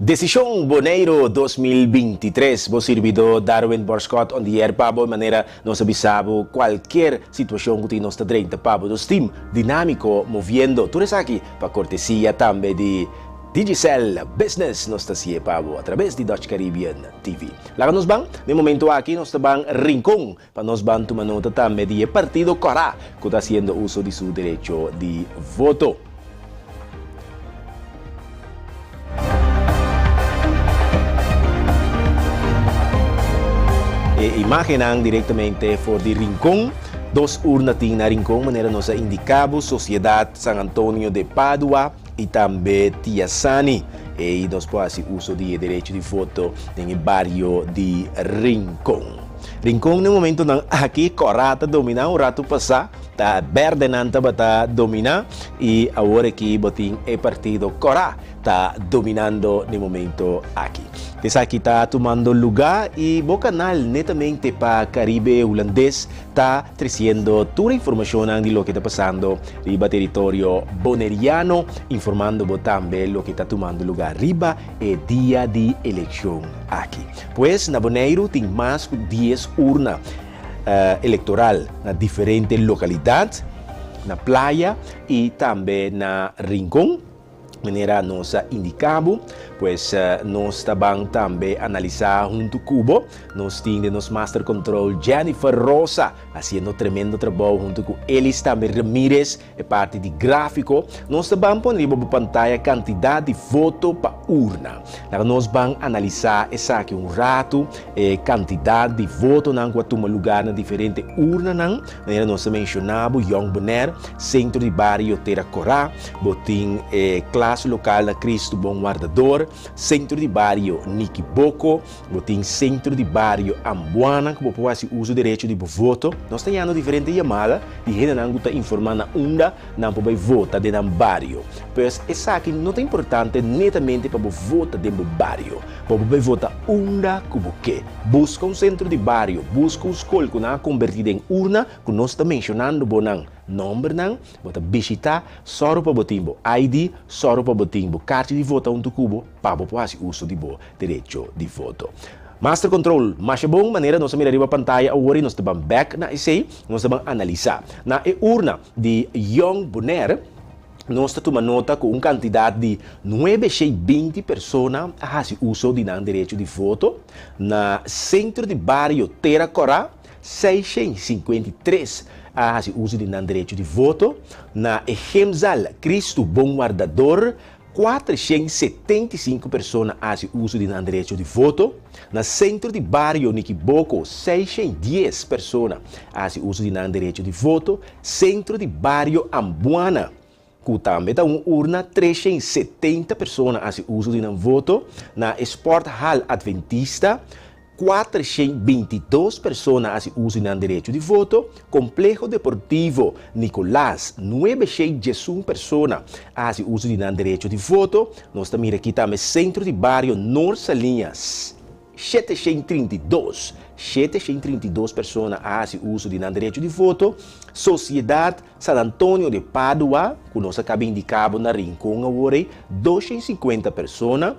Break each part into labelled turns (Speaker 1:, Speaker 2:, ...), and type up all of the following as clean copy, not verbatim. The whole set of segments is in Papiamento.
Speaker 1: Desishon Boneiru 2023, bo sirbidó Darwin Borschot on the air pa bo manera nos a bisa bo kualkier situashon ku tin nos ta drenta pa bo. Nos team dinámiko moviendo tur esaki pa kortesia tambe di Digicel Business nos ta hasié pa bo atraves di Dutch Caribbean TV. Laga nos ban, den momento aki nos ta ban Rincon pa nos ban tuma nota tambe di e partido Kòrá ku ta hasiendo uso di su derecho di voto. E imágennan direktamente for di Rincon. Dos urna tin na Rincon manera nos a indiká bo, Sosiedat San Antonio de Padua i tambe Tia Sani. Ei nos por hasi uso di e derecho di voto den e bario di Rincon. Rincon den momentonan aki kòrá ta dominá un ratu pasá. Ta bèrdenan tabata dominá i awor aki bo tin e partido kòrá ta dominando den momento aki. Esaki ta tumando lugá i bo kanal netamente pa Karibe Hulandes ta tresiendo tur e informashonnan di loke ta pasando riba teritorio boneriano, informando bo tambe loke ta tumando lugá riba e dia di elekshon aki. Pues na Boneiru tin mas ku dies urna. Electoral na diferente localidad, na Playa y tambe na Rincon. Manera nos a indica bo, pues nos ta ban tambe analisa hunto cu bo. Nos tin den nos master control Jennifer Rosa haciendo tremendo trabou hunto cu Elis tambe Ramirez. E parti di gráfiko, nos ta ban pone riba bo pantaya kantidat di voto pa urna. Laga nos ban analisá esaki un ratu, e kantidat di votonan ku a tuma lugá na diferente urnanan. Manera nos a menshoná bo, Jong Bonaire, Sentro di Bario Tera Korá, bo tin e klas lokal na Kristu Bon Wardador, Sentro di Bario Niki Boko, Bo tin Sentro di Bario Ambuana ku bo por hasi uso derecho di bo voto. Nos ta yando diferente yamada di hendenan ku ta informá na unda nan por bai vota den nan bario. Pues esaki no ta importante netamente pa bo vota den bo bario. Bo por bai vota unda ku bo ke. Buska un sentro di bario, buska un skol ku nan a kombertí den urna ku nos ta menshonando bo nan nòmbernan. Bo ta bishitá, sòru pa bo tin bo ID, sòru pa bo tin bo karchi di vota huntu ku bo pa bo por hasi uso di bo derecho di voto. Master Control, Masha bon manera nos a mira riba pantaya awor y nos ta ban bek na esey, nos ta ban analisa. Na e urna di Jong Bonaire, nos ta tuma nota cu un cantidad di 920 persona a haci uso di nan derecho di voto. Na Centro di Bario Tera Cora, 653 a haci uso di nan derecho di voto. Na e Gemzal Cristo Bon Wardador, 475 persona a hasi uso di nan derecho di voto. Na sentro di bario Nikiboko 610 persona a hasi uso di nan derecho di voto. Sentro di bario Ambuana, ku tambe ta un urna, 370 persona a hasi uso di nan voto. Na e Sporthal Adventista, 422 persona a hasi uso di nan derecho di voto, Kompleho Deportivo Nicolas, 911 persona a hasi uso di nan derecho di voto. Nos ta mira aki tambe Sentro di Bario Noord Saliña, 732, 732 persona a hasi uso di nan derecho di voto. Sociedad San Antonio de Padua, ku nos a kaba indiká bo na Rincon awor ei, 250 persona.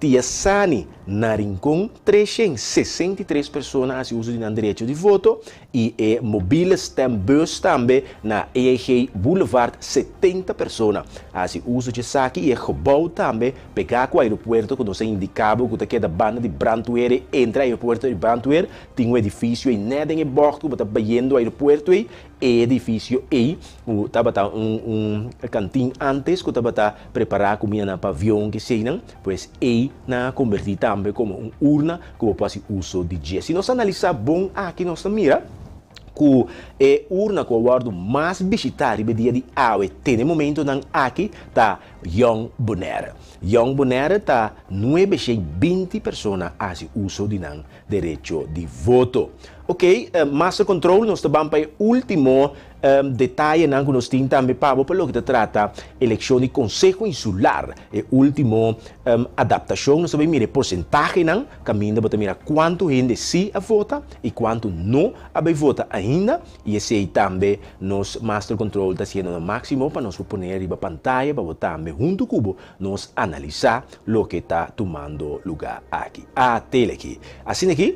Speaker 1: Tia Sani, na Rincon, 363 persona a hasi uso di nan derecho di voto i e mobile stembus tambe na EEG Boulevard 70 persona a hasi uso di esaki i e gebou tambe pegá ku aeropuerto ku nos a indiká bo ku ta keda banda di brandweer ei entre aeropuerto i brandweer tin un edifisio ei nèt den e bògt ku bo ta bayendo aeropuerto ei. E edifisio ei, ku tabata un un kantin ántes ku tabata prepará kumindanan pa avion keseinan, pues ei nan a kombertí tambe komo un urna ku bo por hasi uso di dje. Si nos analisá bon aki nos ta mira ku e urna ku a wòrdu mas bishitá riba e dia di awe te na e momentonan aki ta Jong Bonaire. Jong Bonaire ta 920 persona a hasi uso di nan derecho di voto. Ok, Master Control, nos ta ban pa e ultimo detayenan ku nos tin tambe pa bo pa loke ta trata elekshon di Konseho Insular. E ultimo adaptashon, nos ta bai mira e porsentahenan kaminda bo ta mira kuantu hende si a vota i kuantu no a bai vota ainda. I esei tambe nos Master Control ta hasiendo nan máksimo pa nos por pone riba pantaya pa bo tambe. tambe huntu ku bo nos analisá loke ta tumando lugá aki. A tele aki. Asina aki,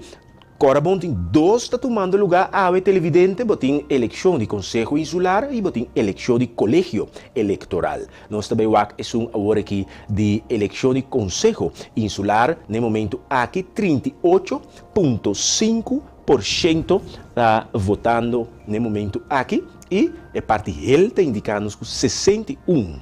Speaker 1: kòrda bon tin dos ta tumando lugá awe televidente, bo tin elekshon di Konseho Insular i bo tin elekshon di Kolegio Elektoral. Nos ta bai wak esun awor aki di elekshon di Konseho Insular na e momentu aki 38,5% ta votando na e momentu aki i e parti hel ta indiká nos ku 61,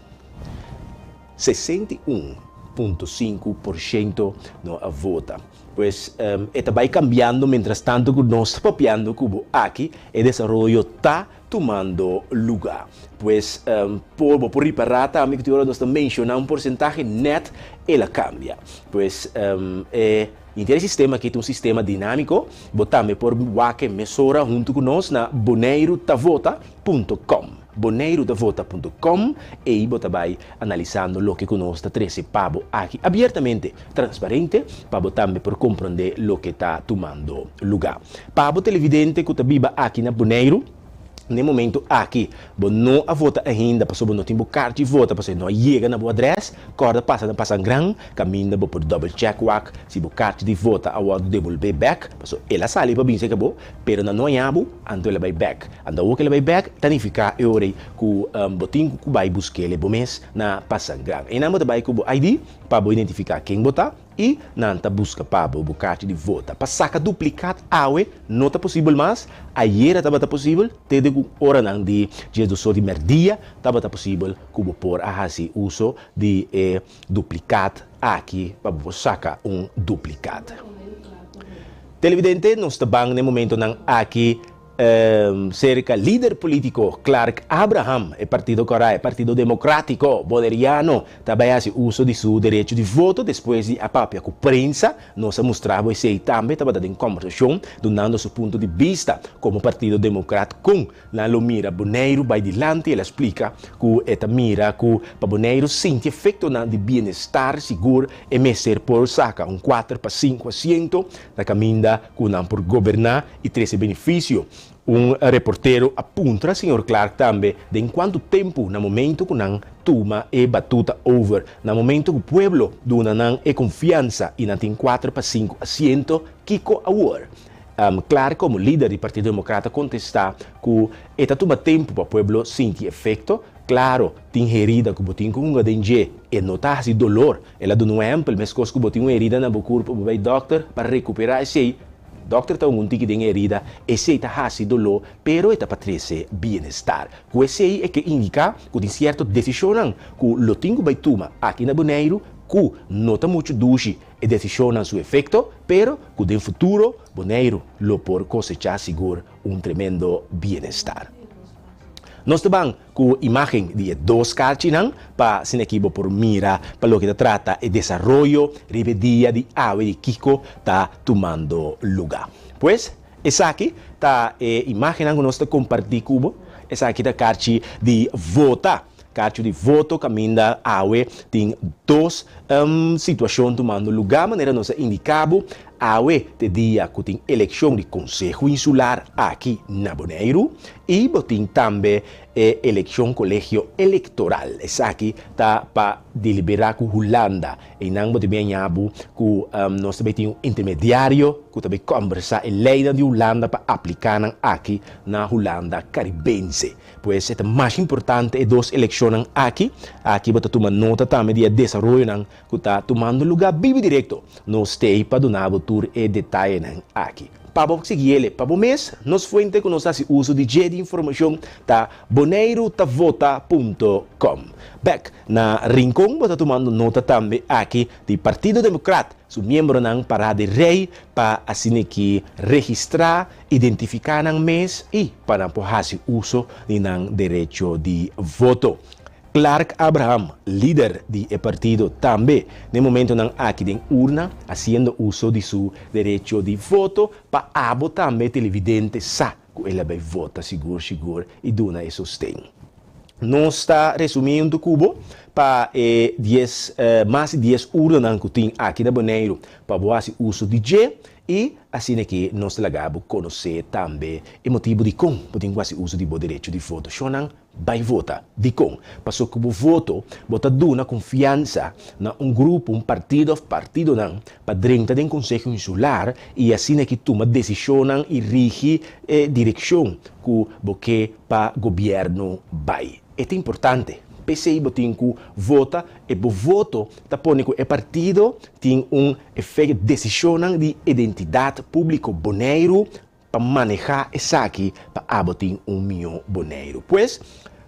Speaker 1: 61,5% no a vota. Pues e ta bai kambiando mientras tanto ku nos ta papiando ku bo aki e desaroyo ta tumando lugá. Pues por bo por ripará tambe ku tin ora nos ta menshoná un porsentahe nèt el a kambia. Pues e henter e sistema aki ta un sistema dinámiko, bo tambe por wak e mesora huntu ku nos na boneirutavota punto com. Boneirutavota punto com, ei bo ta bai analisando loke ku nos ta trese pa bo aki abiertamente, transparente, pa bo tambe por komprondé loke ta tumando lugá. Pa bo televidente ku ta biba aki na Boneiru, n'e momento aki bo no a vota ainda pasobra bo no tin bo karchi vota pasobra e no a yega na bo adrès, kòrda pasa na Pasangran kaminda bo por double check wak si bo karchi di vota a wòrdu debolbé bèk pasobra el a sali pa bin serka bo pero nan no haña bo anto el a bai bèk. Anto awor ku el a bai bèk ta nifiká e ora ei ku bo tin ku bai busk'el bo mes na Pasangran. Einan bo ta bai ku bo ID pa bo identifiká ken bo ta. I nan ta buska pa bo bo karchi di vota. Pa saka duplikat awe no ta posibel mas, ayera tabata posibel, te den ku oranan di 12 or di merdia tabata posibel ku bo por a hasi uso di e duplikat aki pa bo por saka un duplikat. Televidente, nos ta ban na e momentonan aki Serka lider politico Clark Abraham, e partido Kora, e Partido Democratico Boneriano, ta bay haci uso di su derecho di voto despues di a papia cu prensa. Nos a mustra bo esey tambe tabata den combersacion dunando su punto di bista como Partido Democrat con nan lo mira Boneiru bay dilanti. El a splica cu e ta mira cu pa Boneiru sinti efectonan di bienestar sigur e mester por saca un cuater pa cinco asiento na caminda cu nan por goberna i trese benefisio. Un reportero a puntra señor Clark tambe den kuantu tempu na momento ku nan tuma e batuta over, na momento ku pueblo duna nan e konfiansa i nan tin kuater pa sinku asiento, kiko awor? Clark komo lider di Partido Demokrat a kontestá ku e ta tuma tempu pa pueblo sinti efekto. Klaro, tin herida ku bo tin ku hunga den dje, e no ta hasi dolor. El a duna un ehèmpel, meskos ku bo tin un herida na bo kurpo, bo bai dòkter pa rekuperá esei. Dòkter ta un tiki den e herida, esei ta hasi doló, pero e ta pa trese bienestar. Ku esei e ke indiká ku tin sierto desishonnan ku lo tin ku bai tuma aki na Boneiru ku no ta muchu dushi e desishonnan su efekto, pero ku den futuro Boneiru lo por kosechá sigur un tremendo bienestar. Nos ta ban ku imágen di e dos karchinan pa asina aki bo por mira pa loke ta trata e desaroyo riba e dia di awe di kiko ta tumando lugá. Pues, esaki ta e imágennan ku nos ta kompartí ku bo. Esaki ta karchi di vota. Karchi di voto kaminda awe tin dos situashon tumando lugá manera nos a indiká bo. Awe t'e dia ku tin elekshon di Konseho Insular aki na Boneiru i bo tin tambe e elekshon Kolegio Elektoral. Esaki ta pa deliberá ku Hulanda. Einan bo ta bin haña bo ku nos ta bai tin un intermediario ku ta bai kòmbersá e leinan di Hulanda pa apliká nan aki na Hulanda Karibense. Pues e ta mas importante e dos elekshonnan aki. Aki bo ta tuma nota tambe di e desaroyonan ku ta tumando lugá bibi direkto. Nos t'ei pa duna bo tur e detayenan aki. Pa bo sigui ele pa bo mes, nos fuente ku nos ta hasi uso di dje di informashon ta boneirutavota punto com. Bèk na Rincon bo ta tumando nota tambe aki di Partido Demokrat su miembronan pará di rei pa asin'aki registrá, identifiká nan mes i pa nan por hasi uso di nan derecho di voto. Clark Abraham, lider di e partido tambe n'e momentonan aki den urna, hasiendo uso di su derecho di voto pa abo tambe televidente sa ku el a bai vota sigur sigur i duna e sosten. Nos ta resumi huntu ku bo. pa e 10, mas di 10 urnanan ku tin aki na Boneiru pa bo hasi uso di dje i asina ke nos ta laga bo konosé tambe e motibu dikon bo tin ku hasi uso di bo derecho di voto. Shonnan, bai vota. Dikon? Paso ku bo voto bo ta duna konfiansa na un grupo, un partido òf partidonan pa drenta den Konseho Insular i asina ki tuma desishonnan i rigi e direkshon ku bo ke pa gobièrnu bai. E ta importante. P'esei bo tin ku vota e bo voto ta pone ku e partido tin un efekto desishonnan di Identidat Públiko Boneiru pa manehá esaki pa abo tin un mihó Boneiru. Pues,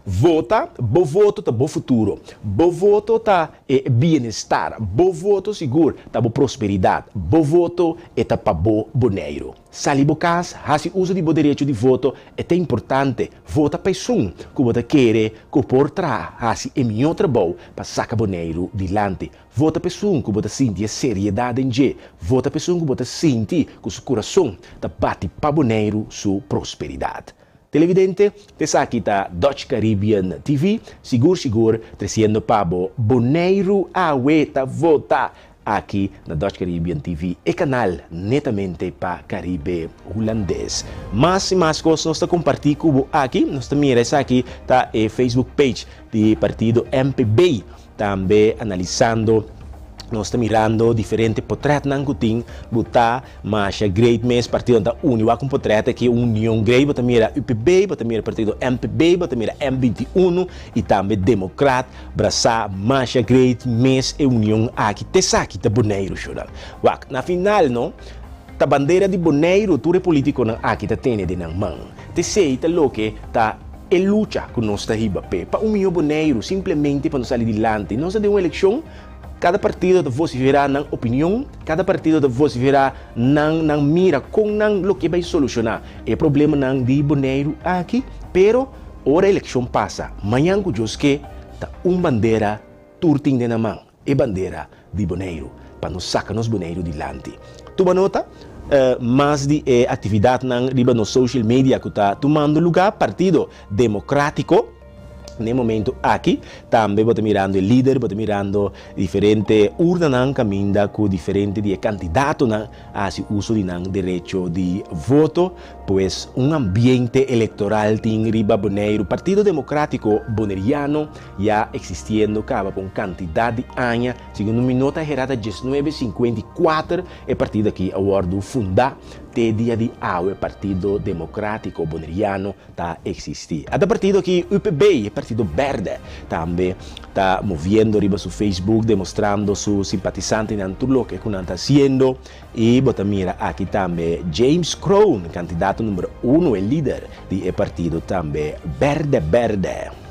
Speaker 1: vota, bo voto ta bo futuro, bo voto ta e bienestar, bo voto sigur ta bo prosperidat, bo voto e ta pa bo Boneiru. Sali bo kas, hasi uso di bo derecho di voto, e ta importante, vota pa esun ku bo ta kere ku por traha hasi e mihó trabou pa saka Boneiru dilanti. Vota pa esun ku bo ta sinti e seriedat den dje. Vota pa esun ku bo ta sinti ku su kurason ta bati pa Boneiru su prosperidat. Televidente, t'esaki ta Dutch Caribbean TV, sigur sigur tresiendo pa bo Boneiru Awe Ta Vota aki na Dutch Caribbean TV, e kanal netamente pa Karibe Hulandes. Mas i mas kos nos ta kompartí ku bo aki. Nos ta mira esaki ta e Facebook page di partido MPB. Tambe analisando nos ta mirando diferente potretnan ku tin bo ta masha great mes partidonan ta uni wak un potret aki un union great bo ta mira UPB bo ta mira partido MPB bo ta mira M 21 i tambe Democrat brasa masha great mes e union aki te esaki ta Boneiru shownan wak na final no ta bandera di Boneiru tur e politikonan aki ta tene den nan man te esei ta loke ta E lucha ku nos ta hiba p'e pa un mihó Boneiru, simplemente pa nos sali dilanti. Nos ta den un elekshon, kada partido ta vosiferá nan opinion, kada partido ta vosiferá nan nan mira kon nan lo ke bai solushoná e problemanan di Boneiru aki. Pero ora elekshon pasa, mañan ku Dios ke, ta un bandera tur tin den nan man. E bandera di Boneiru, pa nos saka nos Boneiru dilanti. Tuma nota, mas di e aktividatnan riba nos social media ku ta tumando lugá, Partido Demokratiko, n'e momento aki tambe bo ta mirando e lider, bo ta mirando diferente urnanan kaminda ku diferente di e kandidatonan a hasi uso di nan derecho di voto. Pues un ambiente elektoral tin riba Boneiru. Partido Demokratiko Boneriano ya existiendo caba pa un cantidad di aña, segun mi no ta hera ta 1954 e partido aki a wordo funda, te dia di awe Partido Democratico Boneriano ta existi. Ata partido aki UPB, e partido berde, tambe ta moviendo riba su Facebook demostrando su simpatisantenan tur loke cu nan ta haciendo y bo ta mira aki tambe James Kroon, candidato numero uno, e lider di e partido tambe berde berde.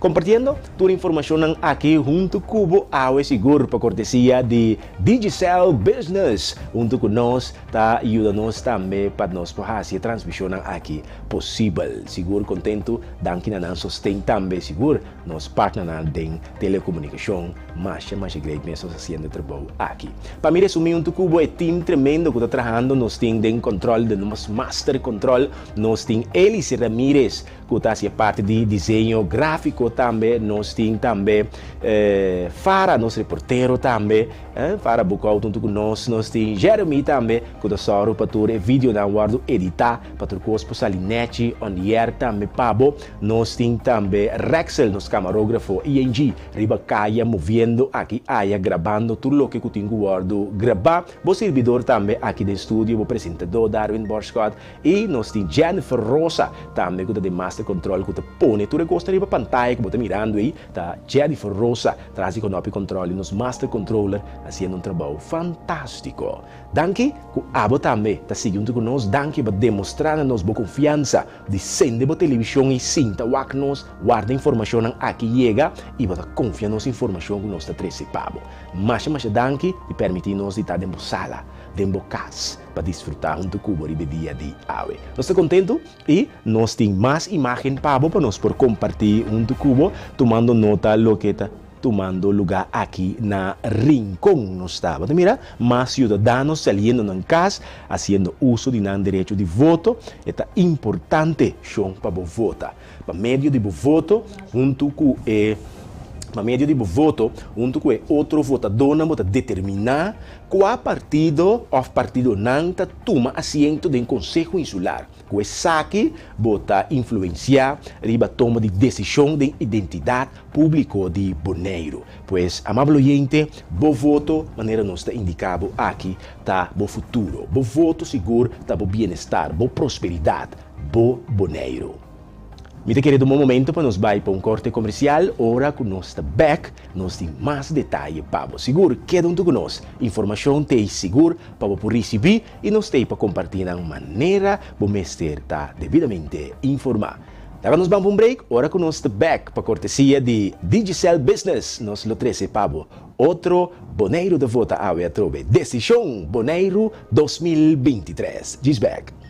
Speaker 1: Kompartiendo tur informashonnan aki huntu ku bo awe sigur pa kortesia di Digicel Business huntu ku nos ta yuda nos tambe pa nos por hasi e transmishonnan aki posibel. Sigur kontentu danki na nan sosten tambe sigur nos partnernan den telekomunikashon masha masha great mes nos hasiendo e trabou aki. Pa mi resumi huntu ku bo e team tremendo ku ta trahando nos tin den control den nos master control nos tin Elis Ramirez Ku ta hasi e parti di diseño gráfiko tambe. Nos tin tambe Farah, nos reportero tambe. Farah Boekhout huntu ku nos. Nos tin Jeremy tambe ku ta sòru pa tur e videonan wòrdu editá pa tur kos por sali nèchi on the air tambe pa bo. Nos tin tambe Rexel, nos kamarógrafo, ING, riba kaya moviendo aki aya grabando tur loke ku tin ku wòrdu grabá. Bo sirbidor tambe aki den studio, bo presentadó Darwin Borschot. I nos tin Jennifer Rosa tambe ku ta den master control ku ta pone tur e kosnan riba pantaya ku bo ta mirando ei ta Jennifer Rosa tras di konopi control i nos master controller hasiendo un trabou fantastiko. Danki ku abo tambe ta sigui huntu ku nos, danki pa demostra na nos bo konfiansa di sende bo televishon i sinta wak nos warda informashonnan aki yega i bo ta konfia nos informashon ku nos ta trese pa bo. Masha masha danki di permiti nos di ta den bo sala, den bo kas. Pa disfrutá huntu ku bo riba e dia di awe. Nos ta kontentu i nos tin mas imágen pa bo pa nos por kompartí huntu ku bo, tumando nota loke ta tumando lugá aki na Rincon. Nos ta bo ta mira mas siudadano saliendo nan kas, hasiendo uso di nan derecho di voto. E ta importante shon pa bo vota. Pa medio di bo voto huntu ku e. Pa medio di bo voto, huntu ku e otro votadónan bo ta determiná kua partido òf partidonan ta tuma asiento den Konseho Insular. Ku esaki bo ta influensiá riba toma di desishon den identidat públiko di Boneiru. Pues, amabel oyente, bo voto, manera nos ta indiká bo aki, ta bo futuro. Bo voto sigur ta bo bienestar, bo prosperidat, bo Boneiru. Mi ta kere tuma un momento pa nos bai pa un korte komersial, ora ku nos ta bèk nos tin mas detaye pa bo. Sigur keda huntu ku nos, informashon t'ei sigur pa bo por risibí i nos t'ei pa kompartí nan manera bo mester ta debidamente informá. Laga nos ban pa un break, ora ku nos ta bèk pa kortesia di Digicel Business nos lo trese pa bo otro Boneiru ta vota awe atrobe Desishon Boneiru 2023. Djis bèk.